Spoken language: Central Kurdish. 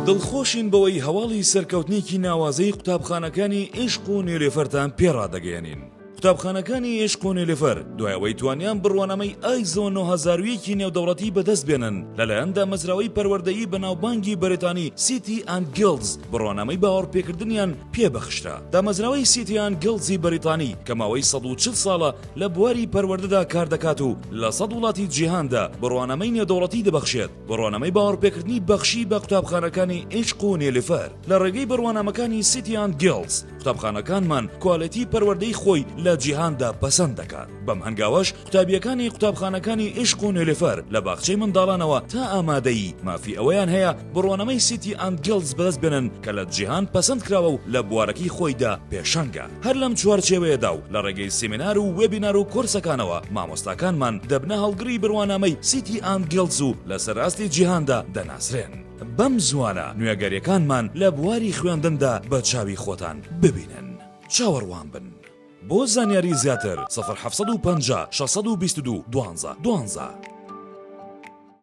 دڵخۆشین بەوەی هەواڵی سەرکەوتنێکی ناوازەی قوتابخانەکانی عیشق و نیلوفەرتان پێ ڕادەگەیەنین. قوتابخانەکانی عیشق و نیلوفەر دوای ئەوەی توانیان بڕوانامەی ئایزۆ 9001 ی نێودەوڵەتی بەدەست بێنن لەلایەن دامەزراوەی پەروەردەیی بەناوبانگی بەریتانی سیتی ئاند گیڵدز بڕوانامەی باوەڕپێکردنیان پێ بەخشرا. دامەزراوەی سیتی ئاند گیڵدزی بەریتانی کە ماوەی 140 ساڵە لە بواری پەروەردەدا کاردەکات و لە سەد وڵاتی جیهاندا بڕوانامەی نێودەوڵەتی دەبەخشێت، بڕوانامەی باوەڕپێکردنی بەخشی بە قوتابخانەکانی عیشق و نیلوفەر لە ڕێگەی بڕوانامەکانی سیتی ئاند گیڵدز قوتابخانەکانمان کوالێتی پەروەردەی خۆی لە جیهاندا پەسەند دەکات بەم هەنگاوەش قوتابییەکانی قوتابخانەکانی عیشق و نیلوفەر لە باخچەی منداڵانەوە تا ئامادەیی مافی ئەوەیان هەیە بڕوانامەی سیتی ئاند گیڵدز بەدەست بێنن کە لە جیهان پەسەند کراوە و لە بوارەکەی خۆیدا پێشەنگە. هەر لەم چوارچێوەیەدا و لە ڕێگەی سیمینار و وێبینار و کۆرسەکانەوە مامۆستاکانمان دەبنە هەڵگری بڕوانامەی سیتی ئاند گیڵدز و لەسەر ئاستی جیهاندا دەناسرێن. بەم زووانە نوێگەریەکانمان لە بواری خوێندندا بە چاوی خۆتان ببینن. چاوەڕوان بن. بۆ زانیاری زیاتر سفر 750 622 12 12.